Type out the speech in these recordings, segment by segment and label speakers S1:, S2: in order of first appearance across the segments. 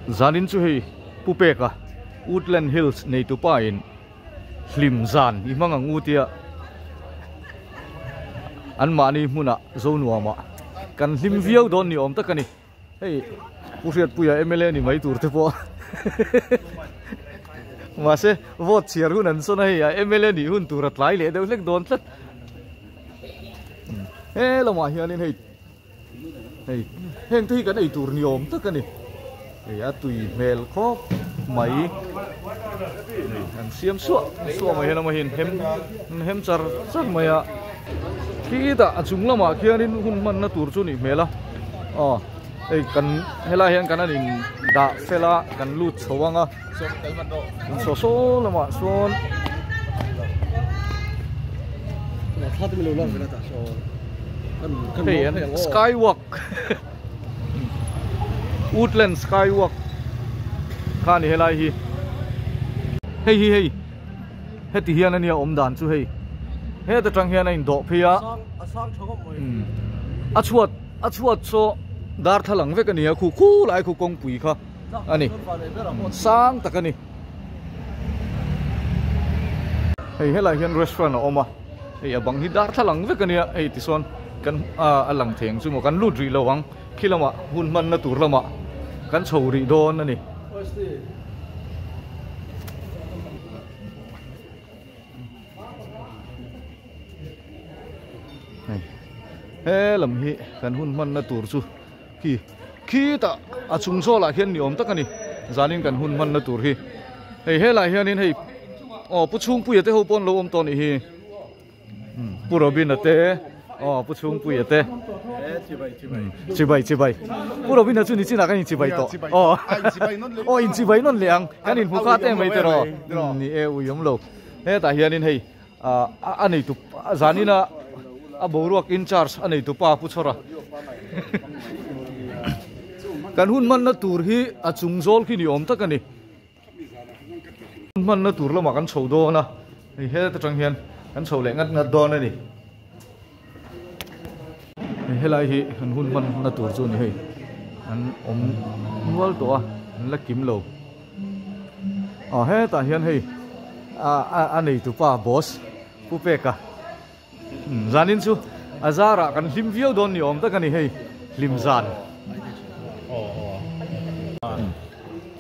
S1: Zanin chu hei Pu Peka Woodland Hills neitupa in hlim zan i hmang ang u tia anmahni hmunah Zonuamah kan hlim viau dawn ni awm tak a ni. Hei Pu Hriatpuia mla ni mai tur te pawh mahse vote chhiar hun an sawn a hei a mla nih hun tur a tlai leh deuh hlek dawn tlat. He lamah hianin hei hei heng te hi kan ei tur ni awm tak a ni. Hei a tui hmel khawp mai hei an siam suah suah mai hian amahin hem an hem char char mai a. Khitah a chung lamah khianin hun hmanna tur chu nih hmel a aw hei kan helai hian kan an in dah fel a kan lut chho ang a saw saw lamah sawn hei an sky walk woodland sky walk kha a ni helai hi hei hi hei. Heti hian ania awm dan chu hei heta tang hian a indawh phei a a chhuat a chhuat saw darthlalang vek ania khu khu lai khu kawngpui kha ani sang tak ani hei helai hian restaurant a awm a hei a bang hi darthlalang vek ania hei tichuan kan a lang thei ang chu maw kan lut rih lo ang khi lamah hun hmanna tur lamah kan chho rih dawn ani. He lam hi kan hun hmanna tur chu khi khitah a chung zawlah khian ni awm tak a ni zanin kan hun hmanna tur hi hei helai hianin hei aw pu chhungpuia te ho pawh an lo awm tawh a nih hi. Pu Robin a te aw Pu Chhungpuia te chibai chibai Pu Robin a chu ni chinah kan inchibai tawh aw aw inchibai nawn leh ang kan inhmu kha te mai tiraw ni e ui awm lo hetah hianin hei a neitu zanina a boruak in charge a neitu pa Pu Chhawra kan hun hmanna tur hi a chung zawl khi ni awm tak a ni. Hmanna tur lamah kan chho dawn a, hei helta tang hian kan chho leh ngat ngat dawn a ni. Hei helai hi an hun hmanna tur chu a ni hei, an awm nual tawh a, an la kim lo. Aw hetah hian hei a neitupa boss Pu Peka Zanin chu a zarah kan hlim viau dawn ni awm tak a ni hei hlim zan.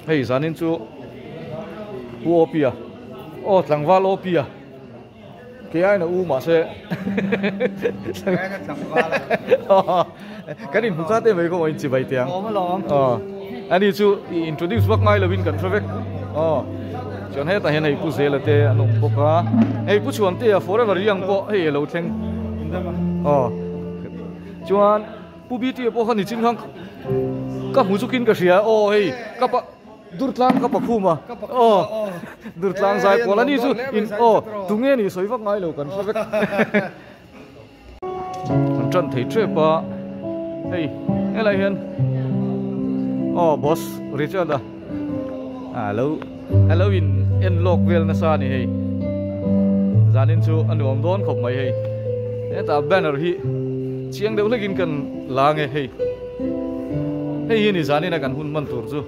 S1: Hei zanin chu Pu Opia aw tlangval Opia kei aiin a u mahse kan inhmu khat em mai kawng a inchibai teh ang. Ani chu i introduce vak ngai lovin kan hre vek aw chuan hetah hian hei pu Zela te an awm bawk a hei pu Chhuantea forever young pawh hei alo thleng aw chuan pu BT pawh kha nichin khan ka hmu chukin ka hria aw hei ka pa Durtlang ka pakhum a aw Durtlang zai pawl ani chu in aw tunge ni sawi vak ngai lo kan hre vek. An tan thei tep a hei helai hian aw boss Richard a ah lo alo in en lawk vel nasa a ni hei zanin chu a nuam dawn khawp mai hei hetah banner hi chiang deuh hlekin kan la nge hei hei hi ni zanin a kan hun hman tur chu.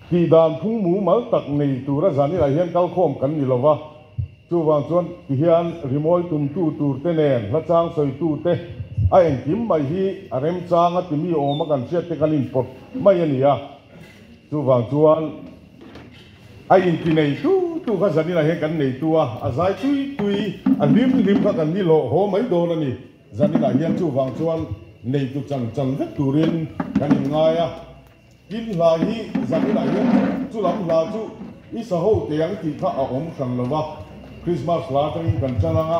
S2: Tih dan phung mumal tak nei tura zaninah hian kalkhawm kan ni lova, chuvang chuan tihian rimawi tumtu turte nen hla chang sawitute a engkim mai hi a remchang a timi awma kan hriatte kan inpawt mai a ni a, chuvang chuan a inti nei tu tu kha zaninah hian kan neitu a, a zai tui tui, a hlim hlim kha kan ni hlawh haw mai dawn a ni. Zaninah hian chuvang chuan neitu chan chan vek turin kan inngai a. Tin hla hi zaninah hian chu lam hla chu i sa ho teh ang tih kha a awm hran lo va, Krismas hla atangin kan chan ang a,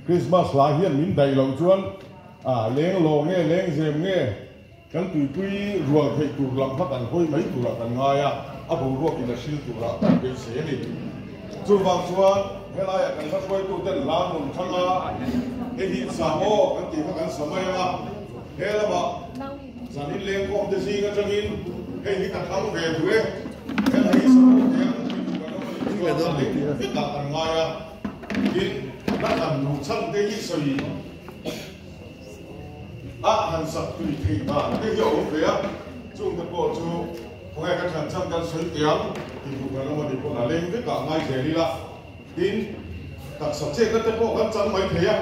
S2: Krismas hla hian min daih loh chuan a leng lawng nge leng zem nge kan tuipui rual theih tur lam kha kan hawi mai turah kan ngai a, a boruakin a hril turah kan beisei a ni. Chuvang chuan helaiah kan hla hruaituten hla rawn thlang a, hei hi sa maw kan tih kha kan sa mai ang a, he lamah Zan in lengkhawm te zing atangin hei hi ka thlang ve duh e, hela hi support te ang ti duh kan awm a nih chuan a leh vekah kan ngai a, tin la kan duh chhan te hi sawi a han sak tui theih dan te hi a awm ve a, chung te pawh chu khawnge ka thlan chhan kan sawi teh ang ti duh kan awm a nih pawn a leng vekah ngai zel ila. Tin, taksa chetna te pawh kan chang mai thei a,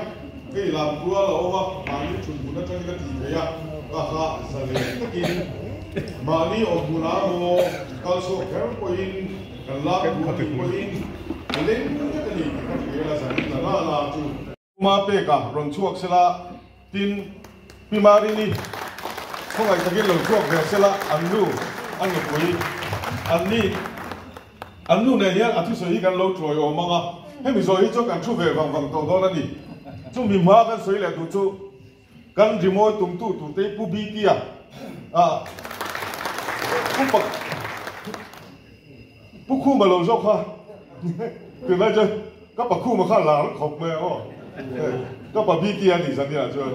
S2: hei lam kual a awm a, mahni thut hmun atangin a tih theih a, ka kha zalen takin mahni awm hmunah maw kal chhuak kher pawhin kan lak duh a nih pawhin a leng vek a ni tih ka hria a, zanin la la la chu. Puma peka rawn chhuak sela, tin Pi Marini khawngaih takin lo chhuak ve sela, an nu, a nupui, an ni, an nu nen hian a thusawi hi kan lo tuai awm ang a, hemi zawi hi chuan kan thu ve vang vang tawh dawn a ni. Chumi hma kan sawi leh duh chu kan rimawi tumtu turte hi Pu Bitia, Pu Pak, Pu Khuma lo zawk kha tunlai chuan ka pa Khuma kha lar khawp mai ang aw. Ka pa BT a nih zan nia chuan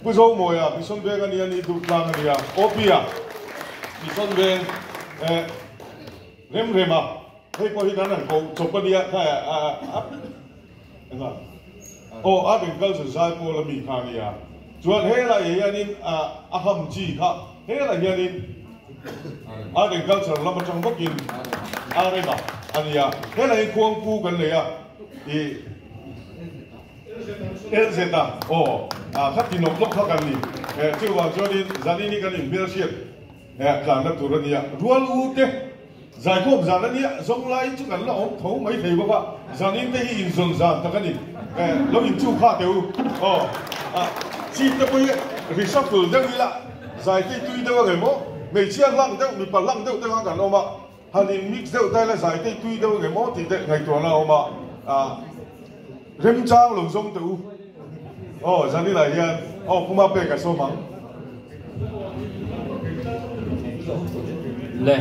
S2: Pu Zomawia Mission Veng a nia ni duh tlang a nia OP a Mission Veng eh rem rem a hei pawh hi kan han koh chawp a nia kha a a aw art and culture zai pawl a mi kha a nia chuan helaiah hianin a ham chi kha helaiah hianin Art and culture lam atang bawkin a rem a a nia. Helai hi khuangpu kan nei a, ih LZ a aw a kha ti nawk nawk kha kan ni. Eh chuvang chuanin zanin hi kan inhmelhriat eh tlanna tur a nia. Rual u te zaikhawm zan a nia, zawng lai chu kan la awm tho mai thei bawk a, zanin te hi inzawn zan tak a ni. Eh lo inchu kha teh u aw a seat te pawh hi reshuffle deuh ila. Zaitei tui deuh ang emaw, hmeichhia hlang deuh, mipa hlang deuh deuh ang kan awm a, han in mix deuh ta ila zaitei tui deuh ang emaw tih te ngaihtuahna a awm a, ah remchang lo zawng teh u. Aw Zanila hian aw Puma pek a sawm ang.
S3: Le,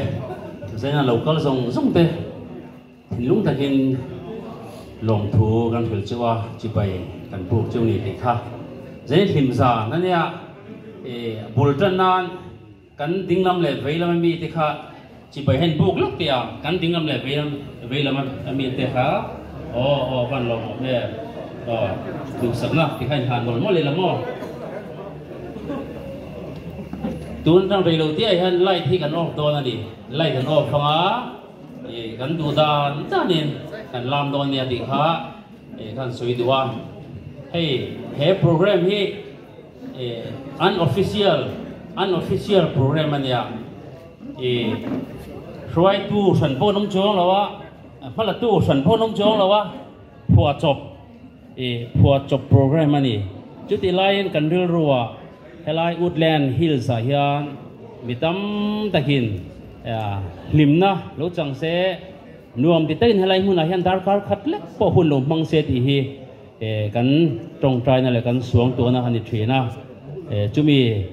S3: Zaina lo kal zawng zawng te thinlung takin lawmthu kan hrilh cheu a, chibai kan buk cheu ni tih kha Zaina hlim zan a nia. Bul tan nan kan dinglam leh veilam a mi te kha chibai hian buk lawk tih a, kan dinglam leh veilam a mi te kha aw aw van lawm awm em aw duhsakna ti kha inhan mawlh mawlh ila maw. Tun atang rei lo tih ah hian light hi kan off dawn a ni, light kan off anga kan duh dan danin kan lam dawn nia tih kha kan sawi duh a, hei he program hi. Unofficial unofficial program a nia i hruaitu hran pawh an awm chuang lo a hmalatu hran pawh an awm chuang lo a phuahchawp i phuahchawp program a ni chutih laiin kan rilru ah helai Woodland Hills ah hian mi tam takin hlimna lo chang se nuam ti takin helai hmunah hian darkar khat lek pawh hun lo hmang se tih hi Kan tawngtaina leh kan suangtuahna a ni thin a, chumi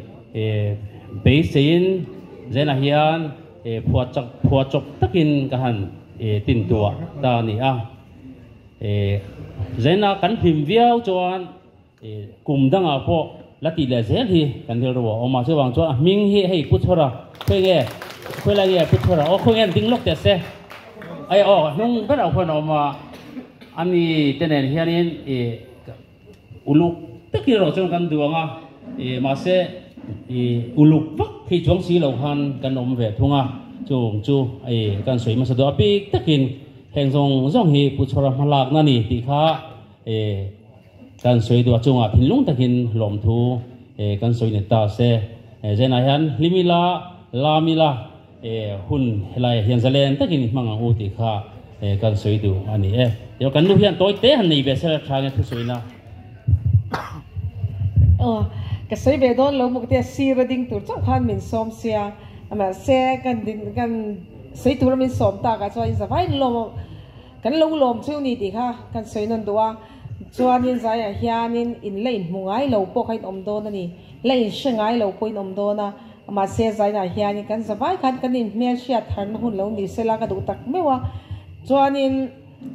S3: beiseiin Zena hian phuahchawp takin ka han tintuah ta a ni a. Zena kan hlim viau chuan kum dangah pawh la tih leh zel hi kan rilru a awm a, chuvang chuan a hming hi hei Pu Chhawra, khawi nge, khawi lai nge Pu Chhawra, aw khawi nge an ding lawk teh se, ai aw hnung berah khuan a awm a. A mi te nen hianin ih uluk takin erawh chuan kan duang a, ih mahse ih uluk vak thei chuang si lo khan kan awm ve thung a. Chung chu ei kan sawi hmasa duh a bik takin heng zawng zawng hi Pu Chhawra hmalakna a ni tih kha kan sawi duh a chungah thinlung takin lawmthu kan sawi ni ta se. Zainah hian hlim ila, lam ila, hun helaiah hian zalen takin i hmang ang u tih kha kan sawi duh a ni e. Tio kan nu hian tawi te han nei ve sel tha nge thusawina.
S4: Aw, ka sawi ve dawn lo muk tia sir a ding tur chauh khan min sawm sia, mahse kan din kan sawi tura min sawm takah chuan in zavai lawm kan lo lawm cheu ni tih kha kan sawi nawn duh a, chuanin zaiah hianin in la inhmu ngai lo pawh kha in awm dawn a ni, la inhre ngai lo pawh in awm dawn a. Mahse zainah hianin kan zavai khan kan inhmel hriat tharna hun lo ni sela ka duh tak meuh a. Chuanin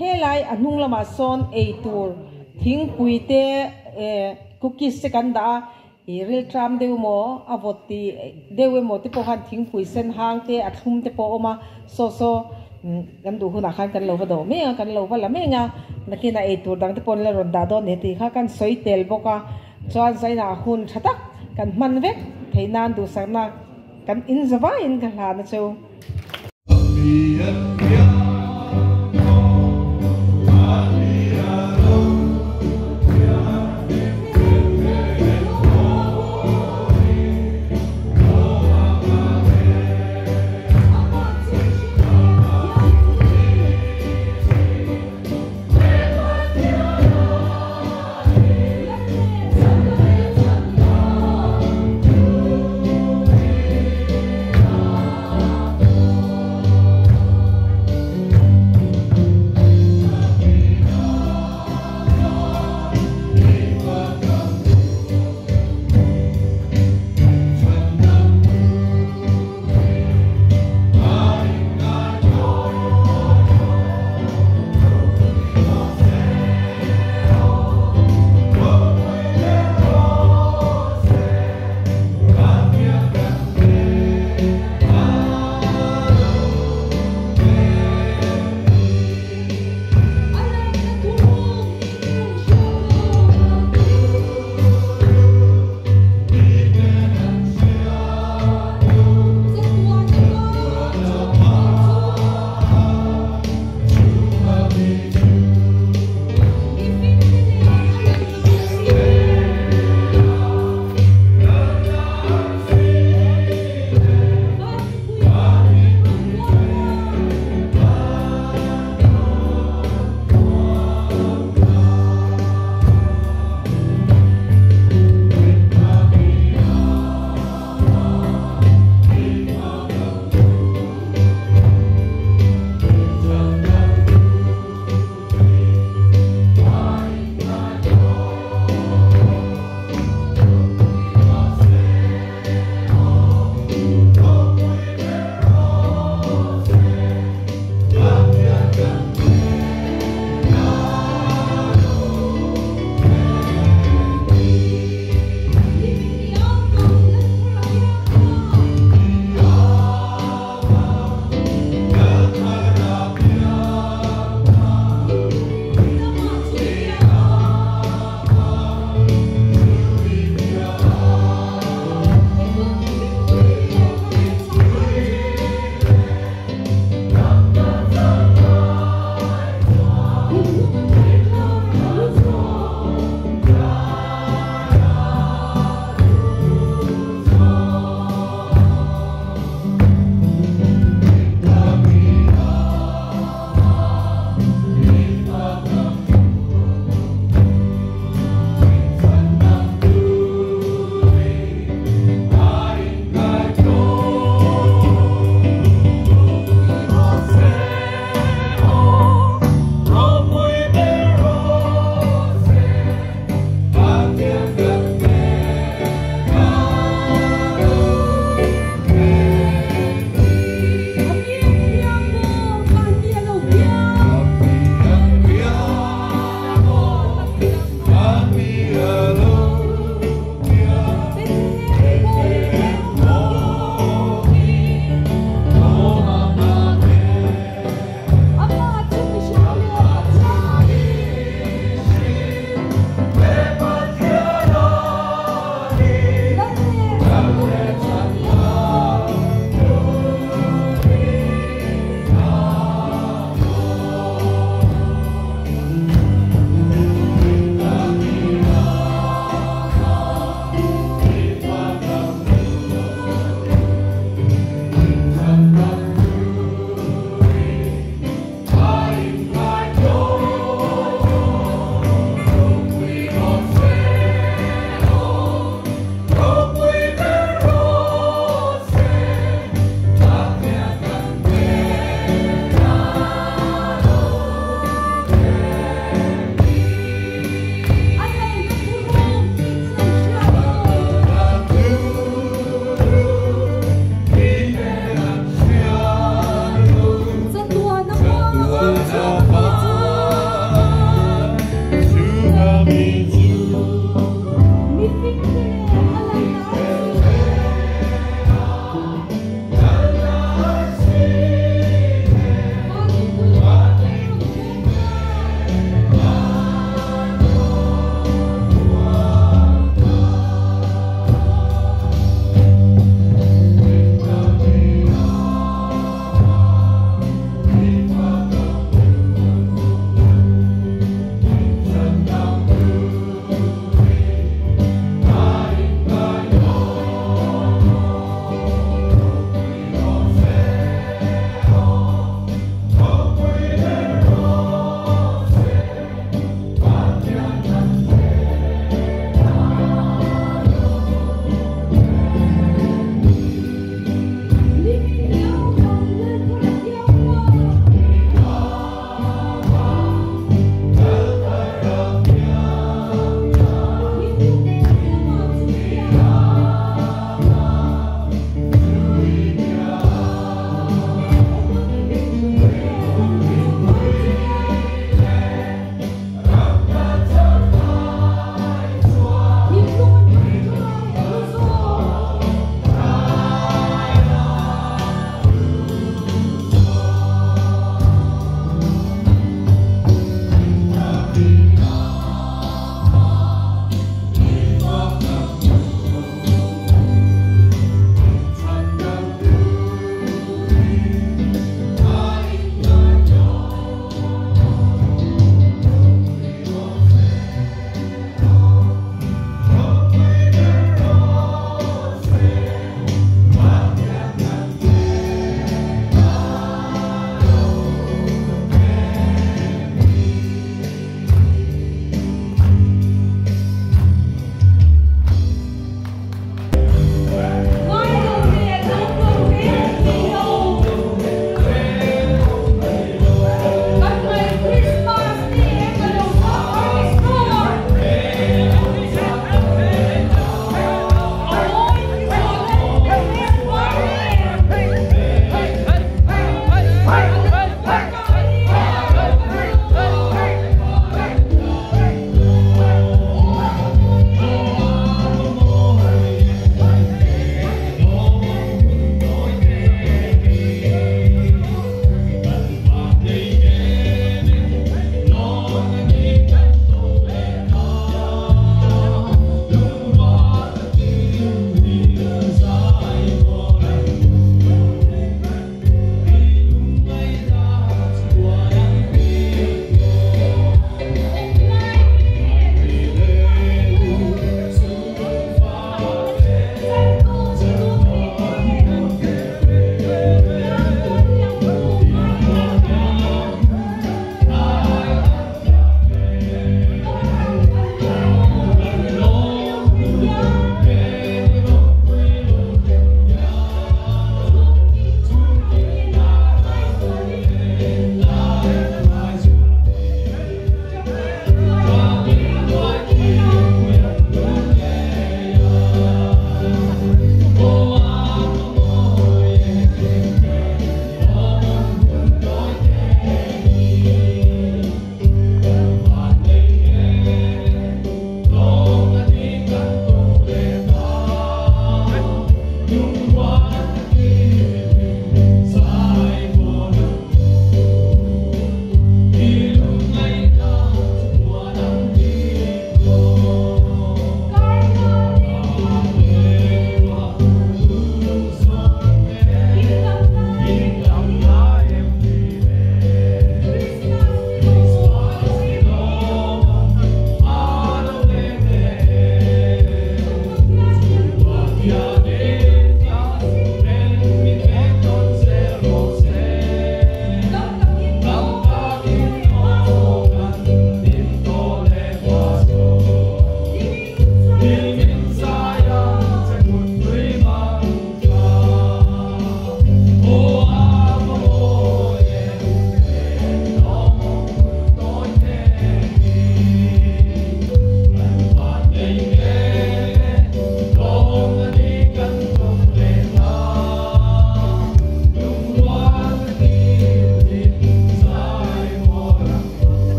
S4: helai a hnung lamah sawn ei tur thingpui te cookies te kan dah a, i rilṭam deuh emaw a vawt ti deuh emaw te pawh khan thingpui sen hang te a thlum te pawh a awm a, saw saw kan duh hunah khan kan lo va dawh mek a, kan lo va la mek a, nakinah ei tur dang te pawh an la rawn dah dawn ni tih kha kan sawi tel bawk a. Chuan zainah hun tha tak kan hman vek theih nan duhsakna kan in zavaiin ka hlan a cheu.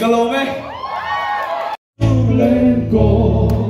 S1: Ka lawm e. Lengkawl.